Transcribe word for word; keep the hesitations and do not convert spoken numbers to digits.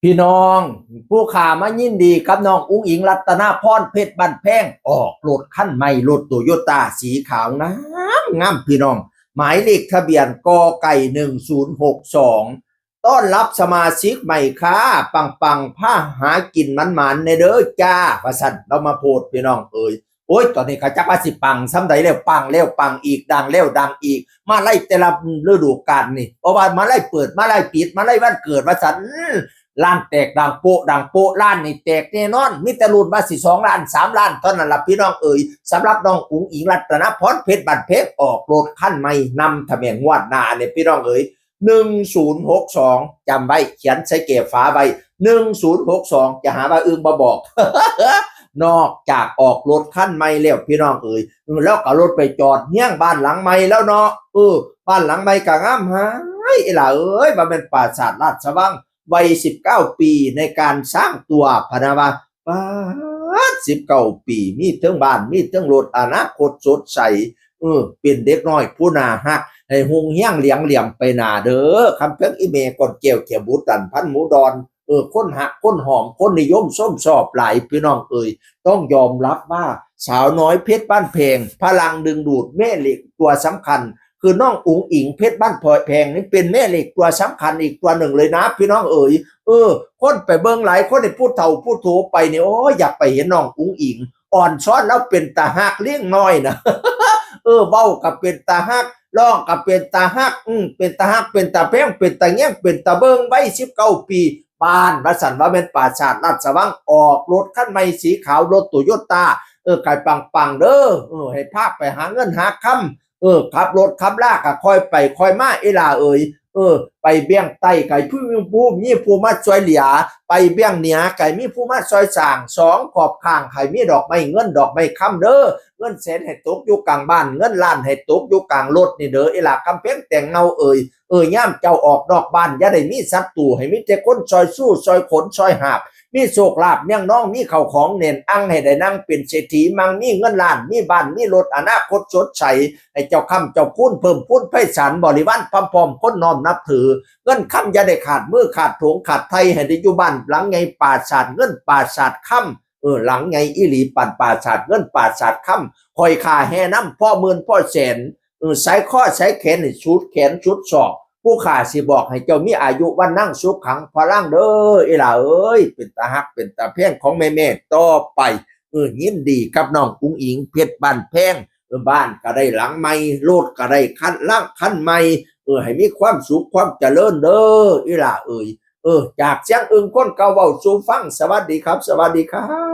พี่น้อง ผู้ขามายินดีกับน้องอุ๋งอิ๋ง รัตนพร เพชรบ้านแพง ออกรถคันใหม่ รถโตโยต้าสีขาวงามงามพี่น้อง หมายเลขทะเบียน ก.ไก่ หนึ่งศูนย์หกสอง ต้อนรับสมาชิกใหม่ค่ะ ปังๆ พาหากินหมานๆ แน่เด้อจ้า ว่าซั่น ลาวมาโพสต์พี่น้องเอ๋ย โอ้ย ตอนนี้ก็จักว่าสิปังส่ำใดแล้ว ปังแล้วปังอีก ดังแล้วดังอีก มาลัยแต่ละฤดูกาลนี่ เพราะว่ามาลัยเปิด มาลัยปิด มาลัยวันเกิด ว่าซั่น ร้านแตกดังโป๊ะ ดังโป๊ะ ร้านนี่แตกแน่นอน มีแต่ลุ้นว่าสิสองล้าน สามล้าน เท่านั้นล่ะพี่น้องเอ๋ย สำหรับน้องอุ๋งอิ๋ง รัตนพร เพชรบ้านแพง ออกรถคันใหม่ นำทะเบียนงวดหน้าเนี่ยพี่น้องเอ๋ย หนึ่งศูนย์หกสอง จำไว้ เขียนใส่แก้ฝาไว้ หนึ่งศูนย์หกสอง จะหาว่าอึ่งบ่บอก นอกจากออกรถคันใหม่แล้วพี่น้องเอ๋ย เออ แล้วก็รถไปจอดเฮี้ยงบ้านหลังใหม่แล้วเนาะ เออ บ้านหลังใหม่ก็งามหาย อีหล่าเอ๋ย ว่าแม่นปราสาทราชวัง วัย สิบเก้า ปีในการสร้างตัว พะนะว่า ป๊าด สิบเก้า ปี มีเทิงบ้าน มีเทิงรถ อนาคตสดใส เออ เป็นเด็กน้อยผู้น่าฮัก ให้ฮุ่งเฮี้ยงเหลียงเหลี่ยมไปหน้าเด้อ คำเพ็ง อีแม่ก่อนแก้ว แก้วบุตร ตันพันหมูดอน เออ คนฮัก คนหอม คนนิยมชมชอบหลายพี่น้องเอ๋ย ต้องยอมรับว่าสาวน้อยเพชรบ้านแพง พลังดึงดูด แม่เหล็กตัวสำคัญ คือน้องอุ๋งอิ๋ง เพชรบ้านแพงนี่เป็นแม่เหล็กตัวสำคัญอีกตัวหนึ่งเลยนะพี่น้องเอ๋ย เออ คนไปเบิ่งหลายคนนี่ ผู้เฒ่าผู้โถไปนี่ โอ้ย อยากไปเห็นน้องอุ๋งอิ๋ง อ่อนซ้อนแล้วเป็นตาฮักเลี้ยงน้อยนะ เออ เว้าก็เป็นตาฮัก ร้องก็เป็นตาฮัก อืม เป็นตาฮัก เป็นตาแพง เป็นตาแยง เป็นตาเบิ่ง วัย สิบเก้า ปี บ้านว่าซั่น ว่าแม่นปราสาทราชวัง ออกรถคันใหม่สีขาว รถโตโยต้า เออ ไก่ปังๆ เด้อ เออ ให้พาไปหาเงินหาคำ เออ ขับรถขับลาก็ค่อยไปค่อยมา อีหล่าเอ๋ย เออ ไปเวียงใต้ก็ผู้ ผู้มีผู้มาช่วยเหลือ ไปเวียงเหนือก็มีผู้มาช่วยสร้าง สองขอบข้างให้มีดอกไม้เงินดอกไม้คำเด้อ เงินแสนให้ตกอยู่กลางบ้าน เงินล้านให้ตกอยู่กลางรถนี่เด้อ อีหล่าคำเพ็ง แตงเงาเอ๋ย เออ ยามเจ้าออกนอกบ้าน อย่าได้มีศัตรู ให้มีแต่คนช่วยสู้ ช่วยขน ช่วยหาบ มีโชคลาภเมี่ยงนอง มีข้าวของแน่นอัง ให้ได้นั่งเป็นเศรษฐี มั่งมีเงินล้าน มีบ้าน มีรถ อนาคตสดใส ให้เจ้าค้ำเจ้าคูณ เพิ่มพูนไพศาล บริวารพร้อมๆ คนน้อมนับถือ เงินคำอย่าได้ขาดมือ ขาดโถง ขาดไถ่ ให้ได้อยู่บ้านหลังใหญ่ ปราสาทเงินปราสาทคำ เออ หลังใหญ่อีหลี ปานปราสาทเงินปราสาทคำ ข้อยข้าแห่นำ พ่อหมื่นพ่อแสน เออ สายคอสายแขนนี่สุดแขนสุดศอก ผู้ข้าสิบอกให้เจ้ามีอายุวรรณังสุขังพลังเด้อ อีหล่าเอ๋ย เป็นตาฮักเป็นตาแพงของแม่ๆ ต่อไป เออ ยินดีกับน้องอุ๋งอิ๋ง เพชรบ้านแพง เออ บ้านก็ได้หลังใหม่ รถก็ได้คันหลังคันใหม่ เออ ให้มีความสุขความเจริญเด้อ อีหล่าเอ๋ย เออ จากเสียงอึ่งคนเก่าเว้าสู่ฟัง สวัสดีครับ สวัสดีครับ